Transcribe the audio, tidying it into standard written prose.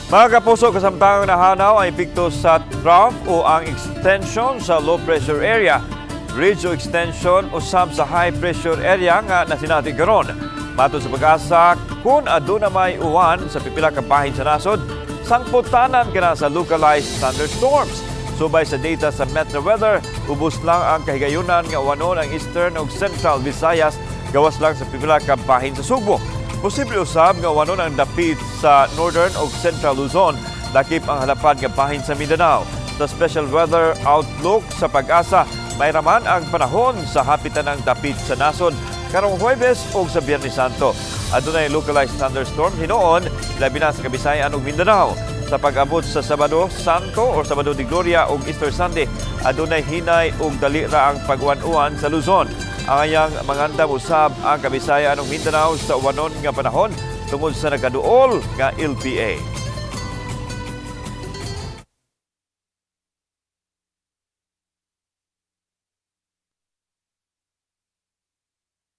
Mga kapuso, kasamtang nahanaw ang epekto sa trough o ang extension sa low pressure area. Ridge o extension usab sa high pressure area nga nasinati karon. Matod sa PAGASA, kung aduna may uwan sa pipila ka bahin sa nasod, sangputanan kina sa localized thunderstorms. Subay sa data sa Metro Weather, ubos lang ang kahigayunan nga uwanon ang Eastern ug Central Visayas, gawas lang sa pipila ka bahin sa Sugbo. Posible usab nga uwanon ang dapit sa Northern ug Central Luzon, lakip ang halapad nga bahin sa Mindanao. Sa special weather outlook sa PAGASA, may raman ang panahon sa hapitan ng dapit sa nasod karong Huwebes ug sa Biyernes Santo. Adunay localized thunderstorm hinuon, labi na sa Kabisayan ug Mindanao. Sa pag-abot sa Sabado Santo o Sabado de Gloria ug Easter Sunday, adunay hinay ug dali ra ang pag-uwan-uwan sa Luzon. Angayang mangandam usab ang Kabisayan ug Mindanao sa uwanon nga panahon tungod sa nagaduol nga LPA.